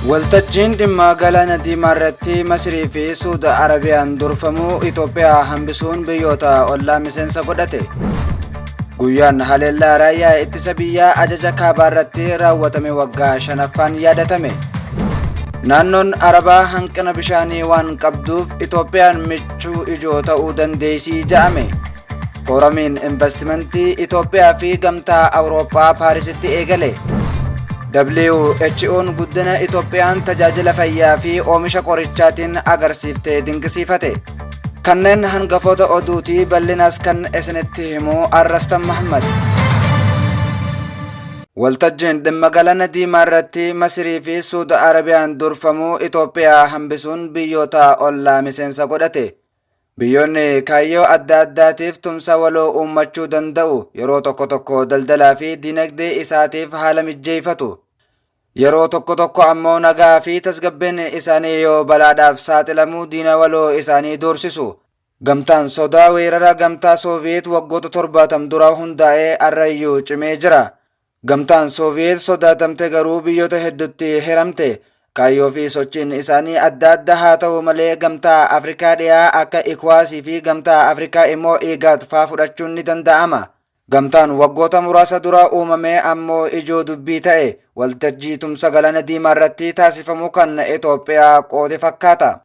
Waltajjiin dhimma Galaana Diimaa irratti Masirii fi Suuda Arabiyaan durfamu Itoophiyaa hambisuun biyyoota ollaa miseensa godhate. Guyyaan haleellaa raayyaa ittisa biyyaa ajaja kaabaa irratti raawwatame waggaa shanaffaan yaadatame. Naannoon Arabaa hanqina bishaanii waan qabduuf Itoophiyaan michuu ijoo ta'uu dandeessii ja'ame. Fooramiin investimentii Itoophiyaa fi Gamtaa Awurooppaa Paarisitti eegale. WHO'n guddina Itoophiyaan tajaajila fayyaa fi oomisha qorichaatiin agarsiifte dinqisiifate. Kanneen hangafoota oduutii bal'inaas kan isinitti himu Arrastan Mahammad. Waltajjiin dhimma Galaana Diimaa irratti Masirii fi Suuda Arabiyaan durfamu Itoophiyaa hambisuun biyyoota ollaa miseensa godhate. Biyyoonni kaayyoo adda addaatiif tumsa waloo uummachuu danda'u. Yeroo tokko tokko daldalaa fi dinagdee isaatiif haala mijjeeffatu. Yeroo tokko tokko ammoo nagaa fi tasgabbiin isaanii yoo balaadhaaf saaxilamu diina waloo isaanii doorsisu. Gamtaan sodaa weerara Gamtaa Sooviyeet waggoota 70 dura hundaa'e arrayyuu cimee jira. Gamtaan Sooviyeet sodaatamte garuu biyyoota heddutti hiramte. Kaayyoo fi sochiin isaanii adda adda haa ta'u malee Gamtaa Afrikaa Dhiyaa akka Ikowaasii fi Gamtaa Afrikaa immoo IGAD faa fudhachuun ni danda'ama. Gamtaan waggoota muraasa dura uumame ammoo ijoo dubbii ta'e. Waltajjii tumsa Galaana Diimaarratti taasifamu kan Itoophiyaa qoode fakkaata.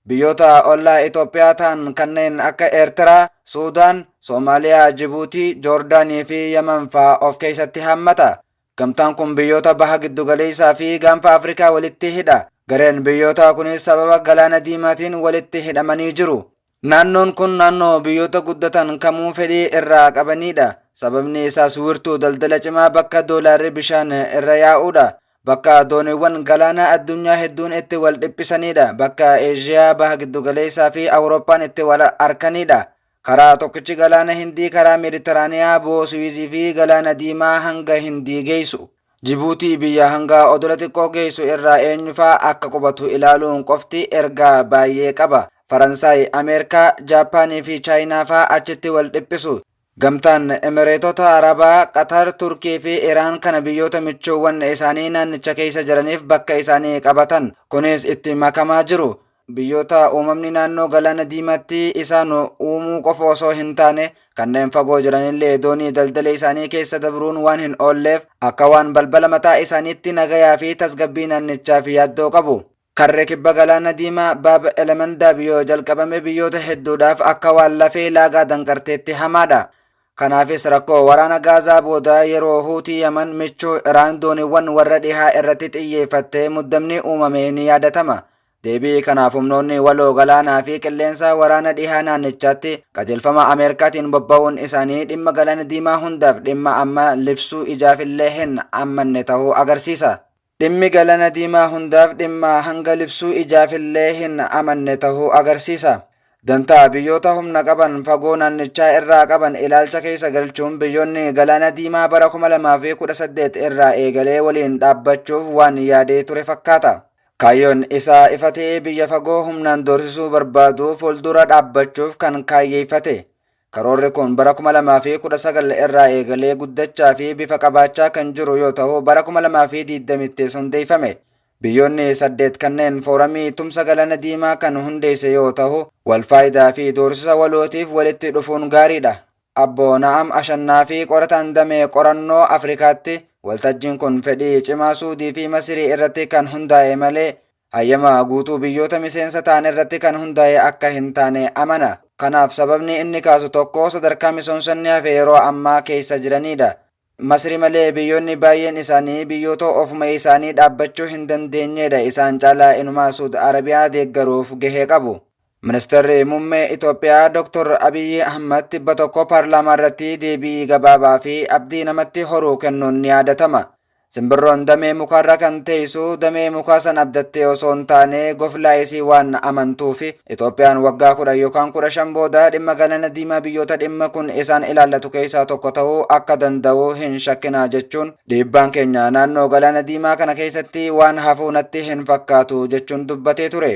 Biyyoota ollaa Itoophiyaa ta'an kanneen akka Eertiraa, Suudaan, Soomaaliyaa, Jibuutii, Joordaanii fi Yaman faa of keessatti haammata. Gamtaan kun biyyoota Baha Giddugaleessaa fi Gaanfa Afrikaa walitti hidha. Gareen biyyootaa kunis sababa Galaana Diimaatiin walitti hidhamanii jiru. Naannoon kun naannoo biyyoota guddatan kamuu fedhii irraa qabaniidha. Sababni isaas wiirtuu daldala cimaa bakka doolaarri bishaan irra yaa'uudha. Bakka dooniiwwan galaanaa addunyaa hedduun itti wal dhiphisaniidha. Bakka Eeshiyaa, Baha Giddugaleessaa fi Awurooppaan itti wal arkaniidha. Karaa tokkichi galaana Hindii karaa Meediteraaniyaa, Bo'oo Suwiizii fi Galaana Diimaa hanga Hindii geessu. Jibuutii biyya hanga odola xiqqoo geessu irraa eenyufaa akka qubatu ilaaluun qofti ergaa baay'ee qaba. Faransaay, Ameerikaa, Jaappaanii fi Chaayinaa faa achitti wal dhiphisu. Gamtaan Emireetota Arabaa, Qatar, Turkii fi Iraan kana biyyoota michuuwwan isaanii naannicha keessa jiraniif bakka isaanii qabatan. Kunis itti makamaa jiru. Biyyoota uumamni naannoo Galaana Diimaatti isaan uumuu qofa osoo hin taane kanneen fagoo jiranillee doonii daldala isaanii keessa dabruun waan hin oolleef akka waan balbala mataa isaaniitti nagayaa fi tasgabbii naannichaaf yaaddoo qabu. Karri kibba Galaana Diimaa Baab el-Mandaab yoo jalqabame biyyoota hedduudhaaf akka waan lafee laagaa danqarteetti hamaadha. Kanaafis rakkoo waraana Gaazaa booda yeroo Huutii Yaman michuu Iraan dooniiwwan warra dhihaa irratti xiyyeeffattee muddamni uumame ni yaadatama. Deebii kanaaf humnoonni waloo galaanaa fi qilleensaa waraana dhihaa naannichaatti qajeelfama Ameerikaatiin bobba'uun isaanii dhimma Galaana Diimaa hundaaf dhimma amma libsuu ijaafillee hin ammanne ta'uu agarsiisa. Dhimmi Galana Diimaa hundaaf dhimma hanga libsuu ijaafillee hin amanne tahuu agarsiisa. Dantaa biyyoota humna qaban fagoo naannichaa irraa qaban ilaalcha keessa galchuun biyyoonni Galaana Diimaa bara 2018 irraa eegalee waliin dhaabbachuuf waan yaadee ture fakkaata. Kaayyoon isaa ifa ta'ee biyya fagoo humnaan doorsisuu barbaadu fuuldura dhaabbachuuf kan kaayyeeffate. Karoorri kun bara 2019 irraa eegalee guddachaa fi bifa qabaachaa kan jiru yoo ta'u bara 2020ttis hundeeffame. Biyyoonni saddeet kanneen fooramii tumsa Galaana Diimaa kan hundeesse yoo ta'u walfaayidaa fi doorsisa walootiif walitti dhufuun gaariidha. Abbo Na'am Ashannaafii qorataan damee qorannoo Afrikaatti waltajjiin kun fedhii cimaa Suudii fi Masirii irratti kan hundaa'e malee Hayyama guutuu biyyoota miseensa ta'an irratti kan hundaa'e akka hin taane amana. Kanaaf sababni inni kaasu tokko sadarkaa misoomsonni hafe yeroo ammaa keessa jiraniidha. Masri malee biyyoonni baay'een isaanii biyyoota ofuma isaanii dhaabbachuu hin dandeenyeedha isaan caalaa inumaa Suud Arabiyaa deeggaruuf gahee qabu. Ministeerri Muummee Itoophiyaa Dr. Abiyyi Ahmad tibba tokko paarlaamaa irratti deebii gabaabaa fi abdii namatti horu kennuun ni yaadatama. Simbirroon damee mukaarra kan teessu damee mukaa san abdattee osoo hin taane goflaa isii waan amantuufi. Itoophiyaan waggaa 10 yookaan 15 booda dhimma Galaana Diimaa biyyoota dhimma kun isaan ilaallatu keessaa tokko ta'uu akka danda'u hin shakkinaa jechuun dhiibbaan keenya naannoo Galaana Diimaa kana keessatti waan hafuu natti hin fakkaatu jechuun dubbatee ture.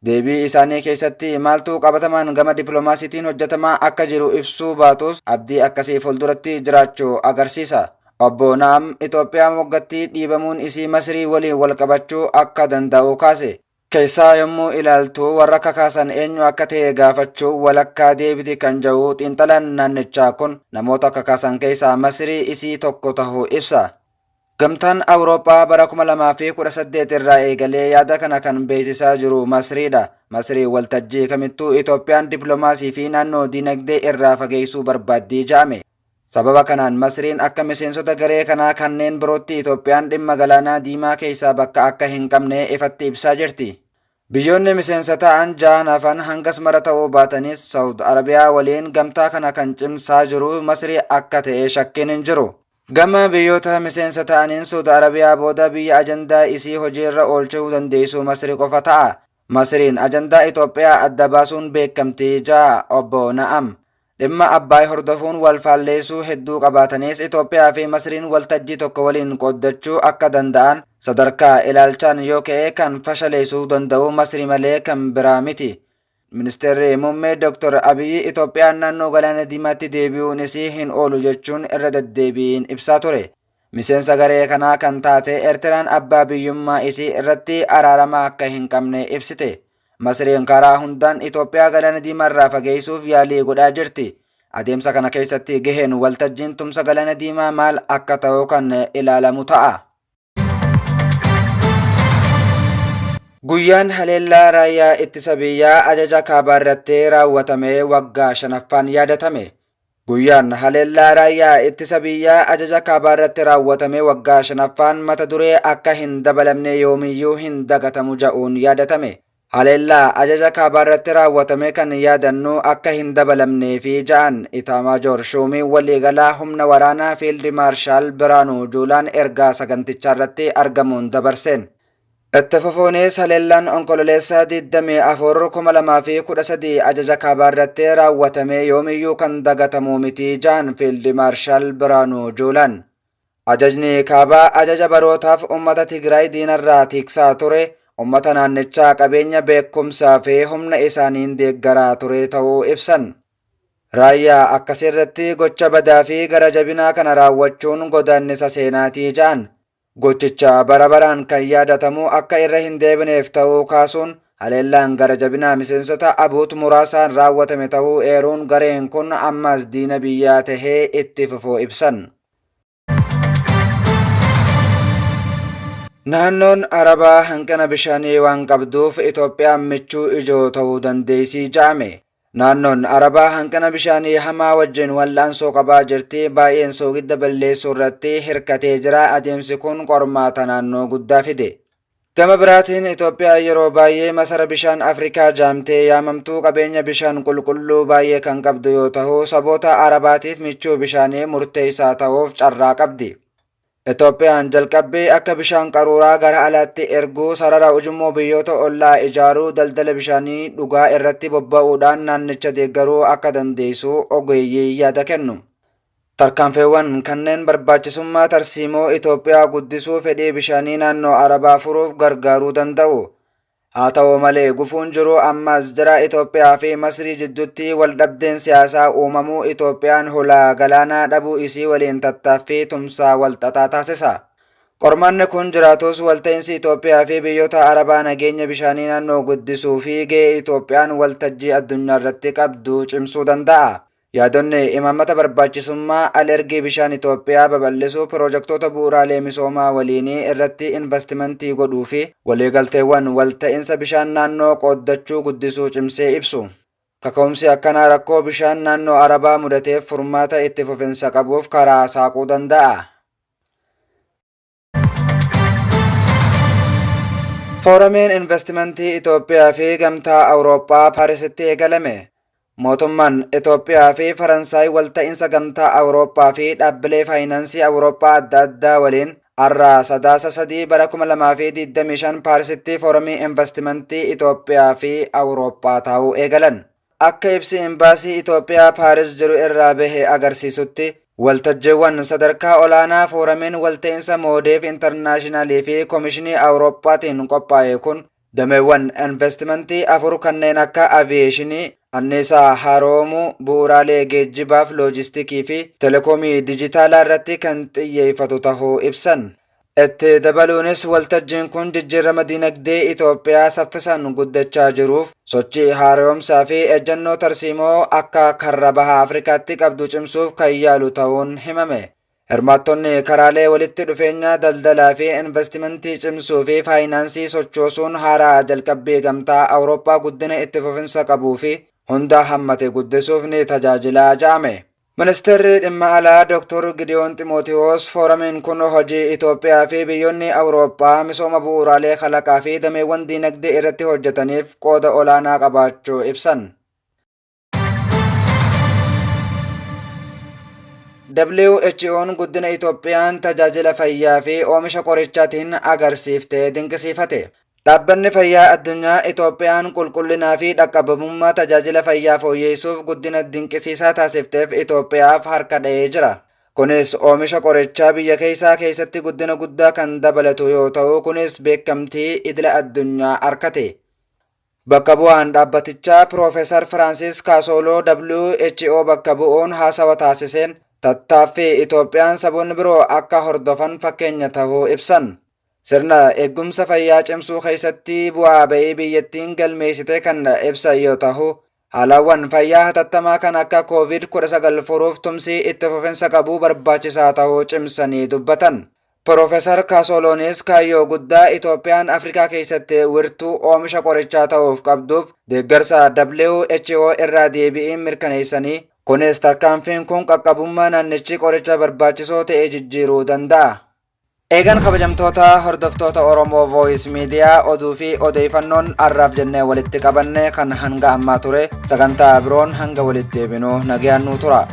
Deebii isaanii keessatti maaltu qabatamaan gama dippilomaasiitiin hojjetamaa akka jiru ibsuu baatus abdii akkasii fuulduratti jiraachuu agarsiisa. Obbo Na'am Itoophiyaa moggattii dhiibamuun isii Masrii waliin walqabachuu akka danda'u kaase. Keessaa yommuu ilaaltu warra kakaasan eenyu akka ta'e gaafachuu walakkaa deebiti kan jedhu xiinxalaan naannichaa kun namoota kakaasan keessaa Masrii isii tokko tahuu ibsa. Gamtaan Awurooppaa bara 2018 irraa eegalee yaada kana kan beeksisaa jiru Masriidha. Masrii waltajjii kamittuu Itoophiyaan diplomaasii fi naannoo diinagdee irraa fageessuu barbaaddii ja'ame. Sababa kanaan Masriin akka miseensota garee kanaa kanneen birootti Itoophiyaan dhimma galaanaa diimaa keessaa bakka akka hin qabne ifatti ibsaa jirti. Biyyoonni miseensa ta'an jahan hafan hangas mara ta'uu baatanis Saawud Arabiyaa waliin gamtaa kana kan cimsaa jiru Masrii akka ta'e shakkiin hin jiru. Gama biyyoota miseensa ta'aniin Saawud Arabiyaa booda biyya ajandaa isii hojiirra oolchuu dandeessu Masrii qofa ta'a. Masriin ajandaa Itoophiyaa adda baasuun beekamti ja'a obbo Na'am. Dhimma Abbaay hordofuun wal faalleessuu hedduu qabaatanis Itoophiyaa fi Masriin waltajjii tokko waliin qooddachuu akka danda'an sadarkaa ilaalchaan yoo ka'e kan fashaleessuu danda'u Masrii malee kan biraa miti. Ministeerri muummee Dr. Abiyyi Itoophiyaan naannoo Galaana Diimaatti deebi'uun isii hin oolu jechuun irra deddeebiin ibsaa ture. Miseensa garee kanaa kan taate Eertiraan abbaa biyyummaa isii irratti araarama akka hin qabne ibsite. Masriin karaa hundaan Itoophiyaa Galaana Diimaarraa fageessuuf yaalii godhaa jirti. Adeemsa kana keessatti gaheen waltajjiin tumsa Galaana Diimaa maal akka ta'u kan ilaalamu ta'a. Guyyaan haleellaa raayyaa ittisa biyyaa ajaja kaabaarratti raawwatame waggaa shanaffaan yaadatame. Guyyaan haleellaa raayyaa ittisa biyyaa ajaja kaabaarratti raawwatame waggaa shanaffaan mata duree akka hin dabalamne yoomiyyuu hin dagatamu ja'uun yaadatame. Haleellaa ajaja kaabaarratti raawwatame kan yaadannu akka hin dabalamnee fi ja'an Itaamaajoor Shuumiin waliigalaa humna waraanaa Fiildi Maarshaal Biraanuu Juulaan ergaa sagantichaarratti argamuun dabarseen. Itti fufuunis haleellaan Onkololeessa 24, 2013 ajaja kaabaarratti raawwatame yoomiyyuu kan dagatamu miti ja'an Fiildi Maarshaal Biraanuu Juulaan. Ajajni kaabaa ajaja barootaaf uummata Tigraay diinarraa tiksaa ture, uummata naannichaa qabeenya beekumsaa fi humna isaaniin deeggaraa ture ta'uu ibsan. Raayyaa akkasiirratti gocha badaa fi gara jabinaa kana raawwachuun godaannisa seenaatii ja'an. Gochicha bara baraan kan yaadatamu akka irra hin deebineef ta'uu kaasuun haleellaan gara jabinaa miseensota ABUT muraasaan raawwatame ta'uu eeruun gareen kun ammas diina biyyaa tahee itti fufuu ibsan. Naannoon Arabaa hanqina bishaanii waan qabduuf Itoophiyaan michuu ijoo ta'uu dandeessii ja'ame. Naannoon Arabaa hanqina bishaanii hamaa wajjin wal'aansoo qabaa jirti, baay'een soogidda balleessuu irratti hirkatee jira, adeemsi kun qormaata naannoo guddaa fide. Gama biraatiin Itoophiyaan yeroo baay'ee masara bishaan Afrikaa jaamtee yaamamtuu qabeenya bishaan qulqulluu baay'ee kan qabdu yoo ta'u, saboota Arabaatiif michuu bishaanii murteessaa ta'uuf carraa qabdi. Itoophiyaan jalqabbii akka bishaan qaruuraa gara alaatti erguu, sarara ujummoo biyyoota ollaa ijaaruu, daldala bishaanii dhugaa irratti bobba'uudhaan naannicha deeggaruu akka dandeessu ogeeyyii yaada kennu. Tarkaanfiiwwan kanneen barbaachisummaa tarsiimoo Itoophiyaa guddisuu fedhii bishaanii naannoo Arabaa furuuf gargaaruu danda'u. Haa ta'u malee gufuun jiru ammas jira Itoophiyaa fi Masrii jidduutti waldhabdeen siyaasaa uumamuu Itoophiyaan hulaa galaanaa dhabuu isii waliin tattaaffii tumsaa walxaxaa taasisa. Qormaanni kun jiraatus walta'iinsi Itoophiyaa fi biyyoota Arabaa nageenya bishaanii naannoo guddisuu fi gahee Itoophiyaan waltajjii addunyaa irratti qabdu cimsuu danda'a. Yaadonni imaammata barbaachisummaa al-ergii bishaan Itoophiyaa babal'isuu, pirojektoota bu'uuraalee misoomaa waliinii irratti invastimantii godhuu fi waliigalteewwan walta'iinsa bishaan naannoo qooddachuu guddisuu cimsee ibsu. Kaka'umsi akkanaa rakkoo bishaan naannoo Arabaa mudateef furmaata itti fufinsa qabuuf karaa saaquu danda'a. Fooramiin Investimentii Itoophiyaa fi Gamtaa Awurooppaa Paarisitti eegalame. Mootummaan Itoophiyaa fi Faransaay walta'iinsa Gamtaa Awurooppaa fi dhaabbilee faayinaansii Awurooppaa adda addaa waliin har'a Sadaasa 3 bara 2025 Paarisitti Fooramii Investimentii Itoophiyaa fi Awurooppaa taa'uu eegalan. Akka ibsi Imbaasii Itoophiyaa Paaris jiru irraa bahe agarsiisutti, waltajjiiwwan sadarkaa olaanaa fooramiin walta'iinsa Moodeef Intarnaashinaalii fi Komishinii Awurooppaatiin qophaa'e kun Dameewwan investimentii 4 kanneen akka aviyeeshinii, anniisaa haaroomuu, bu'uuraalee geejjibaaf loojistikii fi telekoomii dijitaalaa irratti kan xiyyeeffatu tahuu ibsan. Itti dabaluunis waltajjiin kun jijjiirama dinagdee Itoophiyaa saffisaan guddachaa jiruuf sochii haaromsaa fi ejjennoo tarsiimoo akka karra baha Afrikaatti qabdu cimsuuf kan yaalu ta'uun himame. Hirmaattonni karaalee walitti dhufeenya daldalaa fi investimentii cimsuu fi faayinaansii sochoosuun haaraa jalqabbii gamtaa Awurooppaa guddina itti fufinsa qabuu fi hunda hammate guddisuuf ni tajaajila ja'ame. Ministeerri dhimma alaa Dr. Gidiyoon Ximootiwoos fooramiin kun hojii Itoophiyaa fi biyyoonni Awurooppaa misooma bu'uuraalee kalaqaa fi dameewwan diinagdee irratti hojjetaniif qooda olaanaa qabaachuu ibsan. WHO'n guddina Itoophiyaan tajaajila fayyaa fi oomisha qorichaatiin agarsiifte dinqisiifate. Dhaabbanni Fayyaa Addunyaa Itoophiyaan qulqullinaa fi dhaqqabamummaa tajaajila fayyaa fooyyeessuuf guddina dinqisiisaa taasifteef Itoophiyaaf harka dha'ee jira. Kunis oomisha qorichaa biyya keessaa keessatti guddina guddaa kan dabalatu yoo ta'u, kunis beekamtii idila addunyaa argate. Bakka bu'aan dhaabbatichaa Piroofeesar Firaansis Kaasooloo WHO bakka bu'uun haasawa taasiseen tattaaffii Itoophiyaan saboonni biroo akka hordofan fakkeenya tahuu ibsan. Sirna eegumsa fayyaa cimsuu keessatti bu'aa ba'ii biyyattiin galmeessite kan ibsan yoo tahu, haalawwan fayyaa hatattamaa kan akka Covid-19 furuuf tumsi itti fufinsa qabu barbaachisaa tahuu cimsanii dubbatan. Piroofeesar Kaasooloonis kaayyoo guddaa Itoophiyaan Afrikaa keessatti wirtuu oomisha qorichaa ta'uuf qabduuf deeggarsa WHO irraa deebi'iin mirkaneessanii, kunis tarkaanfiin kun qaqqabummaa naannichi qoricha barbaachisoo ta'e jijjiiruu danda'a. Eegan kabajamtoota hordoftoota Oromoo Voice Media oduu fi odeeffannoon har'aaf jennee walitti qabanne kan hanga ammaa ture sagantaa biroon hanga walitti deebinu nagayaan nuu tura.